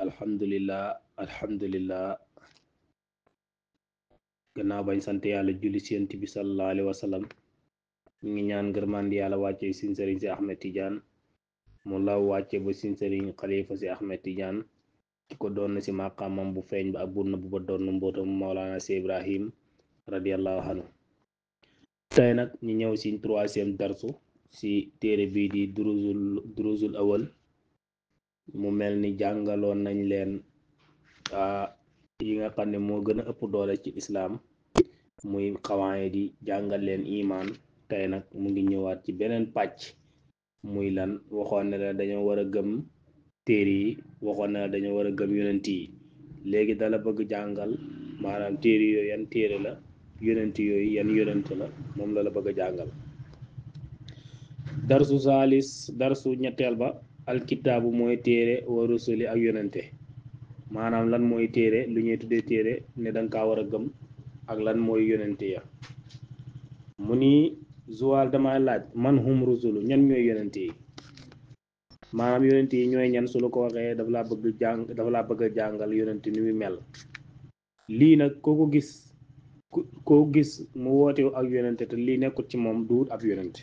alhamdulillah gannaaw bañ sant yàlla julli ci yonent bi sallallahu alayhi wa sallam ñu ngi ñaan ngërmandi yàlla wàcce sin sëriñ si Ahmed Tidiane mu law wàcce ba sin sëriñ xalifa si Ahmed Tidiane ki ko doon si maqaamam bu feeñ ba ak bu nëbb ba doon mbootam Mawlana si Ibrahim radiyallahu anhu tey nag ñu ñëw si troisième darsu si téere bii di duruzul awal mu mel ni jàngaloon nañ leen yi nga xam ne moo gën a ëpp doole ci islaam muy xawaaye di jàngal leen imaan tey nag mu ngi ñëwaat ci beneen pàcc muy lan waxoon ne la dañoo war a gëm téere yi waxoon ne la dañoo war a gëm yonent yi léegi dala bëgg jàngal maanaam téere yooyu yan téere la yonent yooyu yan yonent la moom la bëgg a jàngal darsu ñetteel ba alkitaabu mooy téere wa rusuli ak yonente maanaam lan mooy téere lu ñuy tuddee téere ne danga kaa war a gëm ak lan mooy yonente ya mu ni zuwaal damay laaj man hum rusulu ñan ñooy yonente yi maanaam yonente yi ñooy ñan su la ko waxee dafa laa bëgg a jàngal yonente ni muy mel lii nag koo gis mu woote ak yonente te lii nekkut ci moom duut ab yonente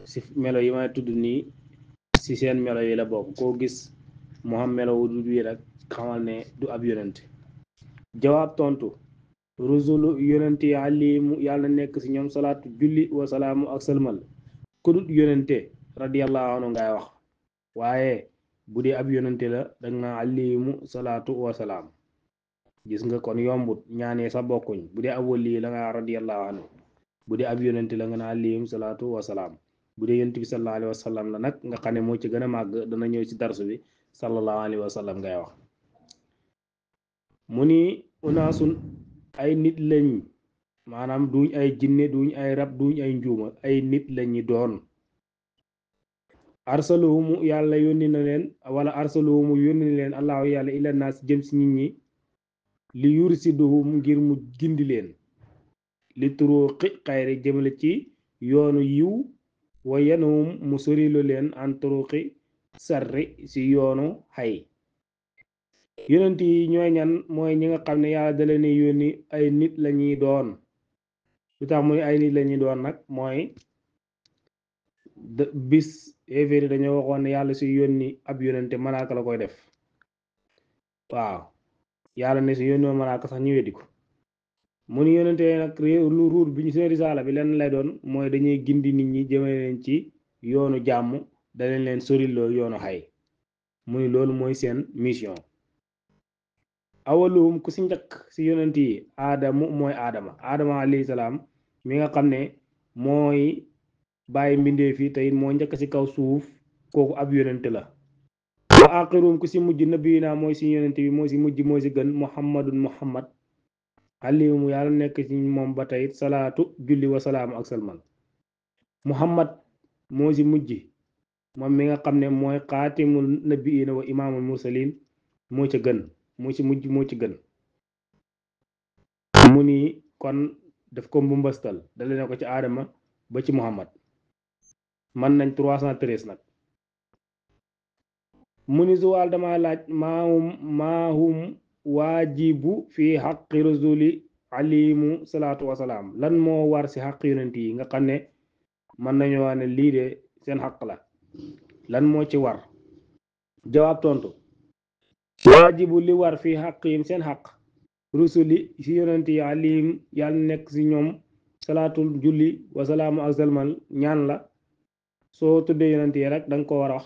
si melo yi may tudd nii si seen melo yi la bokk koo gis mu xam melo wu du bii rek xamal ne du ab yonente jawaab tontu rusulu yonente yi alimu yàlla nekk si ñoom salaatu julli wa salaamu ak sëlmal ku dut yonente radiyallahu anhu ngay wax waaye bu dee ab yonente la danga naa alimu salaatu wa salaam gis nga kon yombut ñaanee sa bokkuñ bu dee ab wali la nga radiyallahu anhu bu dee ab yonente la nga naa alayhim salaatu wa salaam bu dee yonent bi sallallahu alayhi wa sallam la nag nga xam ne moo ci gën a màgg dana ñëw ci darsu bi sallallahu alayhi wa sallam ngay wax mu ni unaasun ay nit lañ maanaam duñ ay jinne duñ ay rab duñ ay njuuma ay nit lañu doon arsaluhumu yàlla yónni na leen wala arsaluhumu yónni na leen allahu yàlla ila naas jëm ci nit ñi li yursiduhum ngir mu gindi leen li turuqi xayri jëmale ci yoonu yiw wa yanhum mu sorilu leen an turuqi sarri ci yoonu xay yonent yi ñooy ñan mooy ñi nga xam ne yàlla da leen yónni ay nit lañuy doon lu tax muy ay nit lañuy doon nag mooy bis évri dañoo waxoon ne yàlla si yónni ab yonente malaaka la koy def waaw yàlla ne si yónni woon malaaka sax ñu weddi ko mu ni yonente nag lu ruur bi ñu seen risaala bi lenn lay doon mooy dañuy gindi nit ñi jëmale leen ci yoonu jàmm daleen leen soriloo yoonu xay mu ni loolu mooy seen mission awaluhum ku si njëkk si yonent yi aadamu mooy aadama alayhi salaam mi nga xam ne mooy bàyyi mbindee fi tey moo njëkk si kaw suuf kooku ab yonente la wa axirum ku si mujj nabiyina mooy si yonente bi mooy si mujj mooy si gën muhammad alayhim yàlla nekk ci moom ba tey salaatu julli wa salaamu ak salman muhammad moo si mujj moom mi nga xam ne mooy xaatimul nabiina wa imaamul mursalin moo ca gën moo ci mujj moo ci gën mu ni kon daf ko mbumbastal dale na ko ci aadama ba ci muhammad man nañ 313 nag mu ni zuwaal dama laaj maahum waajibu fi xaqi rasuli alimu salaatu wasalaam lan moo war si xaq yonent yi nga xam ne mën nañu wax ne lii de seen xaq la lan moo ci war jawaab tontu waajibu li war fi xaqihim seen xaq rusuli si yonent yi alim yàlla nekk si ñoom salaatul julli wasalaamu ak salmal ñaan la soo tuddee yonent yi rek danga ko war a wax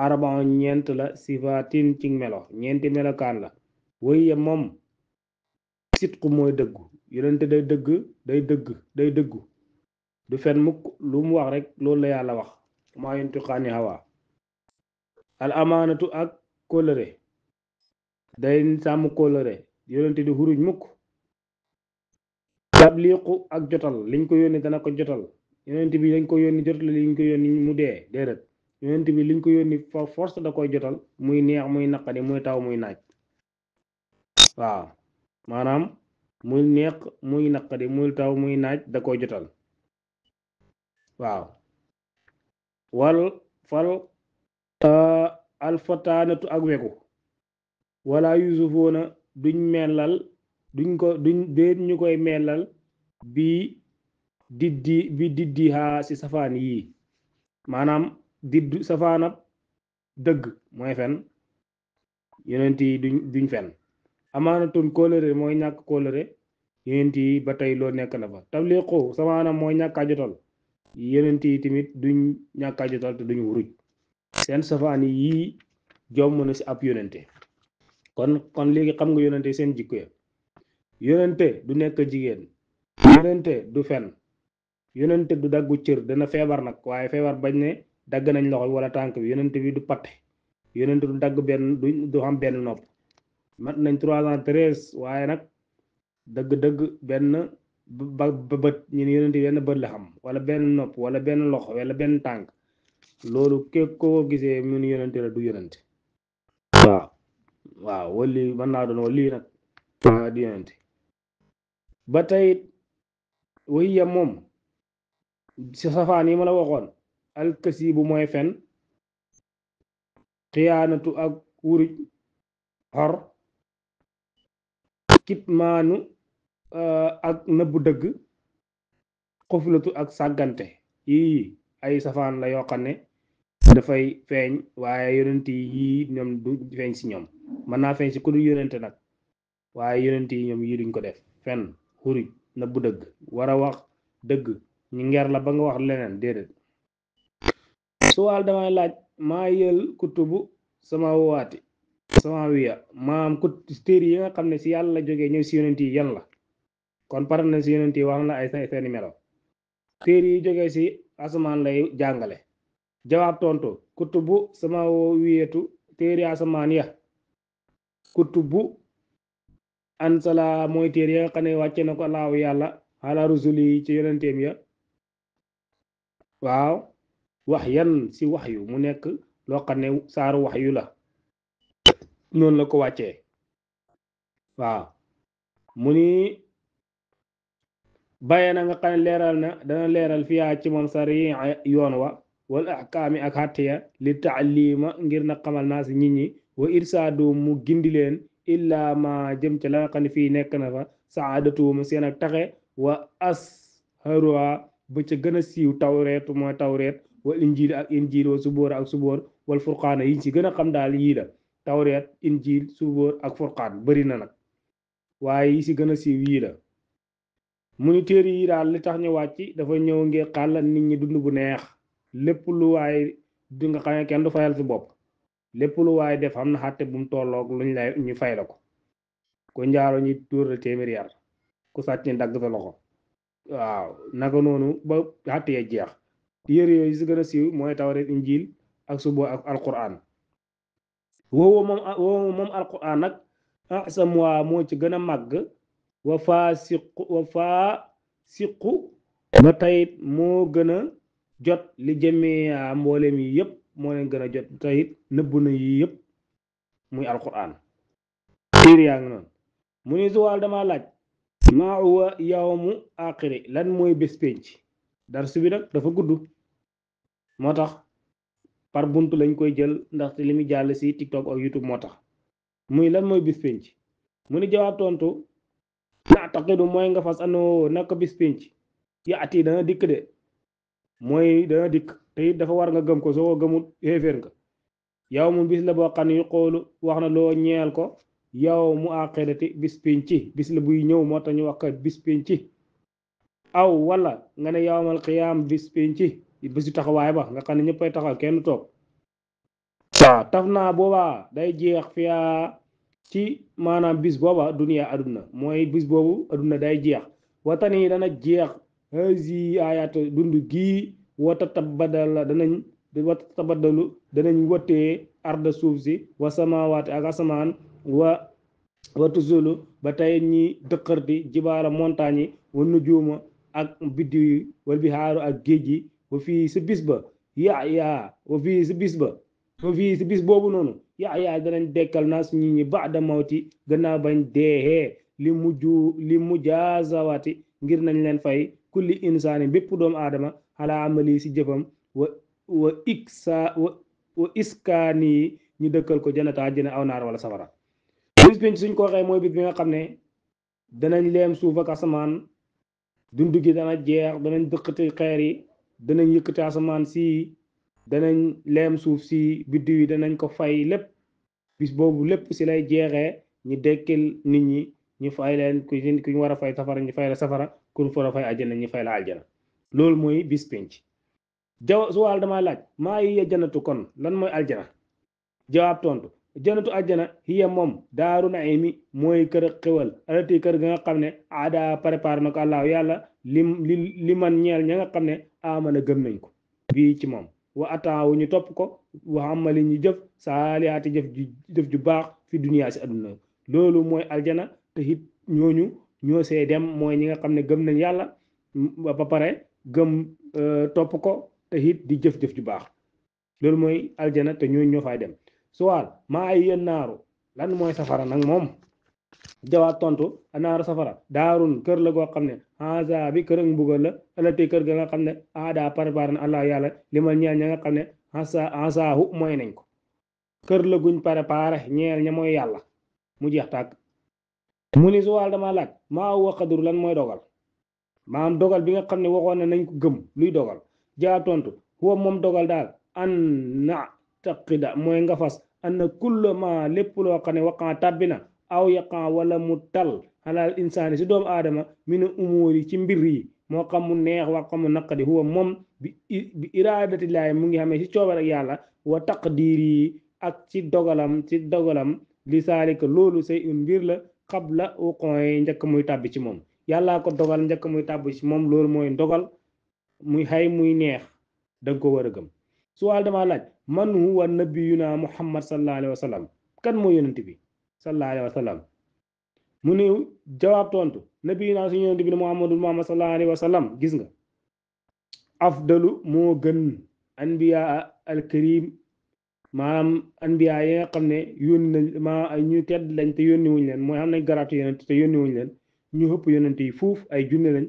arbaa ñeent la sifaatin ci melo ñeenti melokaan la wëye moom sitku mooy dëggu yonente day dëggu du fen mukk lu mu wax rek loolu la yàlla wax maa yantiqu ani hawa al amaanatu ak kóllëre day sàmm kóllëre yonente di xuruj mukk tabliqu ak jotal liñ ko yónni dana ko jotal yonente bi lañ ko yónni jotal liñ ko yónni mu dee déedéet yonent bi liñ ko yónni force da koy jotal muy neex muy naqadi muy taw muy naaj waaw maanaam muy neex muy naqadi muy taw muy naaj da koy jotal waaw wal fal alfataanatu ak weku wala yusufoona duñ mellal duñ déet ñu koy mellal bi diddi haa si safaan yii maanaam diddu safaanab dëgg mooy fen yonent yi duñ fen amaanatun kóolëre mooy ñàkk kóolëre yonent yi ba tey loo nekk na fa tabliqu safaanam mooy ñàkk a jotal yonent yi tamit duñ ñàkk a jotal te duñ wuruj seen safaan yii jomm na si ab yonente kon léegi xam nga yonente seen jikko ya yonente du nekk jigéen yonente du fen yonente du daggu cër dana feebar nag waaye feebar bañ ne dagg nañ loxo wala tànk bi yonente bi du patte yonente du dagg benn du xam benn nopp mat nañ 313 waaye nag dëgg-dëgg benn ba bët ñu ne yonente benn bët la xam wala benn nopp wala benn loxo wala benn tànk loolu képp koo gisee mu ni yonente la du yonente waaw wali mën naa doon wali nag di yonente ba tey wahiya moom si safaan yi ma la waxoon alkasi bu mooy fen xiyaanatu ak wuruj xor kitmaanu ak nëbbu dëgg xuflatu ak sàggante yii ay safaan la yoo xam ne dafay feeñ waaye yonent yi ñoom du feeñ si ñoom mën naa feeñ si ku dul yonente nag waaye yonent yi ñoom yii duñ ko def fen xuruj nëbbu dëgg war a wax dëgg ñu nger la ba nga wax leneen déedéet suwaal damay laaj maa yël kutubu sama waati sama wiya maam téere yi nga xam ne si yàlla la jógee ñëw si yonent yi yan la kon pare na si yonent yi wax na ay seeni melo téere yi jógee si asamaan lay jàngale jawaab tontu kutubu sama wiyatu téere asamaan ya kutubu ansala mooy téere yi nga xam ne wàcce na ko allahu yàlla ala rusuli yi ci yonenteem ya waaw wax yan si wax yu mu nekk loo xam ne saaru wax yu la noonu la ko wàccee waaw mu ni bàyyi na nga xam ne leeral na dana leeral fiyaa ci moom sari yoon wa wal ahkaami ak xàttiya li taalima ngir na xamal naa si nit ñi wa irsaadu mu gindi leen illaa ma jëm ca la nga xam ne fii nekk na fa saadatuum seen ak taxe wa asharuha ba ca gën a siiw tawreet mooy tawreet wal injil ak injil wa subóor ak subóor wal furqaana yiñ si gën a xam daal yii la tawreet injil subóor ak furqaan bari na nag waaye yi si gën a siiw yii la mu ni téere yi daal li tax ñu wàcc dafa ñëw ngir xàllal nit ñi dund bu neex lépp lu waaye du nga xam ne kenn du fayal si bopp lépp lu waaye def xam na xàtte bu mu tolloog luñ lay ñu fay la ko ku njaaro ñi tuur la téeméeri yar ku sàcc ni dagg sa loxo waaw naka noonu ba xàtte ya jeex téere yooyu si gën a siiw mooy tawreet injil ak subóor ak alquran woowu moom alquran nag asam waa moo ci gën a màgg wa faa siqu ba tayit moo gën a jot li jëmee mboolem yi yëpp moo leen gën a jot tayit nëbbu na yi yëpp muy alquran téere yaa ngi noonu mu ni suwaal dama laaj maa huwa yawmu aaxiri lan mooy bés pénc darsu bi nag dafa gudd moo tax par buntu lañ koy jël ndaxte li muy jàll si TikTok ak YouTube moo tax muy lan mooy bés pénc mu ni jawaab tontu naataqidu mooy nga fas anoo naka bis pénc yaati dana dikk de mooy dana dikk te it dafa war nga gëm ko soo ko gëmul xéeféer nga yow mu bis la boo xam ne yu xoolu wax na loo ñeel ko yow mu aaxirati bis pénc bis la buy ñëw moo tax ñu wax ko bis pénc aw wala nga ne yawmal qiyaam bis pénc bisu taxawaay ba nga xam ne ñëppay taxaw kenn toog waaw taf naa boobaa day jeex fiyaa ci maanaam bis booba duniya aduna mooy bis boobu aduna day jeex watani dana jeex hazi ayat dund gii wata tabadala danañ wëttee arda suuf si wa samawaati ak asamaan wa tuzulu ba tey ñi dëkkërti jibaala montagne yi wa nujuuma ak biddiw yi wal bihaaru ak géej yi wa fii si bis ba wa fii si bis boobu noonu yaa danañ dekkal naa su ñi baada mawti gannaaw bañ deexee li mujaazawati ngir nañ leen fay kulli insaani bépp doomu aadama ala amali si jëfam wa iskaani ñu dëkkal ko janata àjjana aw naar wala safara bis penc suñ ko waxee mooy bis bi nga xam ne danañ leem suuf ak asamaan dund gi dana jeex danañ dëkkati xeer yi danañ yëkkati asamaan si danañ leem suuf si biddiw yi danañ ko fay lépp bis boobu lépp si lay jeexee ñu dekkil nit ñi ñu fay leen ku ñu war a fay safara ñu fay la safara ku ñu war a fay àjjana ñu fay la àjjana loolu mooy bis penc suwaal dama laaj maa yi jannatu kon lan mooy aljana jawaab tontu jannatu aljana hiya moom daaru naimi mooy kër xewal alati kër ga nga xam ne aada préparé na ko àllaahu yàlla li man ñeel ña nga xam ne amana gëm nañ ko bii ci moom wa ataawu ñu topp ko wa amali ñu jëf saalihaati jëf ju baax fi duniyaa si adduna loolu mooy aljana te it ñooñu ñoo see dem mooy ñi nga xam ne gëm nañ yàlla ba pare gëm topp ko te it di jëf-jëf ju baax loolu mooy aljana te ñooñu ñoo fay dem suwaal maa ay yéen naaru lan mooy safara nag moom jawaab tontu anaaru safara daarun kër la goo xam ne haza bi kër ak mbugal la alati kër ga nga xam ne aada préparé na allah yàlla limal ñeel ña nga xam ne hasaahu mooy nañ ko kër la guñ préparé ñeel ña mooy yàlla mu jeex tàgg mu ni suwaal dama laaj maa huwa qadru lan mooy dogal maam dogal bi nga xam ne waxoon na nañ ko gëm luy dogal jawaab tontu huwa moom dogal daal an na taqida mooy nga fas an na kulla ma lépp loo xam ne waqan tàbbi na aw yaqan wala mu tal xalaal insaani si doomu aadama mina umóor yi ci mbir yi moo xam mu neex wax xam mu naqadi huwa moom bi iraadatillahi mu ngi xamee si coobar ak yàlla wa taqdiir yi ak ci dogalam li saalika loolu say un mbir la xabla wuqon yi njëkk muy tàbbi ci moom yàllaa ko dogal njëkk muy tàbbi ci moom loolu mooy dogal muy xay muy neex danga ko war a gëm suwaal dama laaj man huwa nabiyuna muhammad sallallahu alayhi wa sallam kan mooy yonent bi sallallahu alayhi wa sallam mu ni jawaab tontu nabiyuna suñu yonent bi ne muhammad sallallahu alayhi wa sallam gis nga afdalu moo gën anbiya alkarim maanaam anbiya yi nga xam ne yónni nañ ay ñu tedd lañ te yónni wuñ leen mooy xam nañ garaatu yonent te yónni wuñ leen ñu ëpp yonent yi fuuf ay junne lañ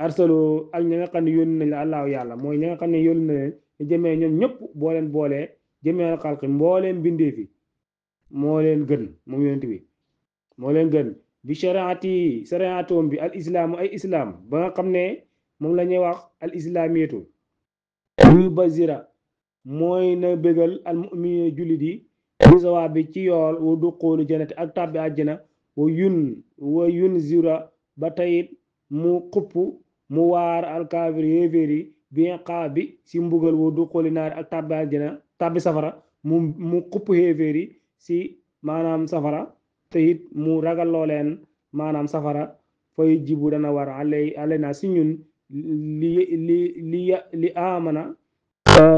arsalo ak ña nga xam ne yónni nañ la allahu yàlla mooy ña nga xam ne yónni na leen jëmee ñoom ñëpp boo leen boolee jëmee xalqi mbooleem bindee fi moo leen gën moom yonent bi moo leen gën bi shariaatoom bi al islaamu ay islaam ba nga xam ne moom la ñuy wax al islaamiyatu yu bazira mooy na bégal al mu'minin jullit yi bi sawaab bi ci yool wa duqoolu jannati ak tàbbi àjjana wa yun zira ba tayit mu xupp mu waar alkaafir yéeféer yi bi xaa bi si mbugal wa duqooli naari ak tàbbi àjjana tàbbi safara mu xupp yéeféer yi si maanaam safara te it mu ragalloo leen maanaam safara fay jibu dana war ale na si ñun li amana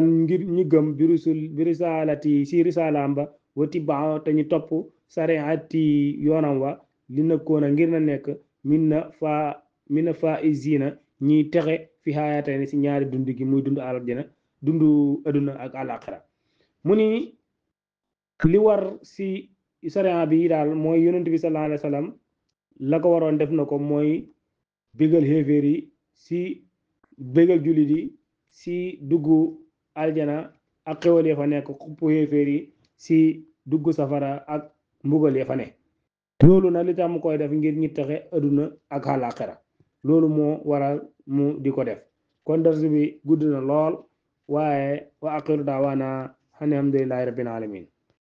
ngir ñu gëm bi risalati si risalaam ba wati baax te ñu topp sariati yoonam wa li nëkkoona ngir na nekk mina fa izina ñiy texe fi xaayatee ni si ñaari dund gi muy dund aljana dundu aduna ak àlaxira mu ni li war si sariya bi daal mooy yonent bi sallallahu alayhi wa sallam la ko waroon def na ko mooy bégal xéeféer yi si bégal jullit yi si dugg aljana ak xewal ya fa nekk xupp xéeféer yi si dugg safara ak mbugal ya fa ne loolu nag li tax mu koy def ngir ñi taxe aduna ak àlaxira loolu moo waral mu di ko def kon darsu bi gudd na lool waaye wa aqiru daawaana alhamdulillahi rabbil alamin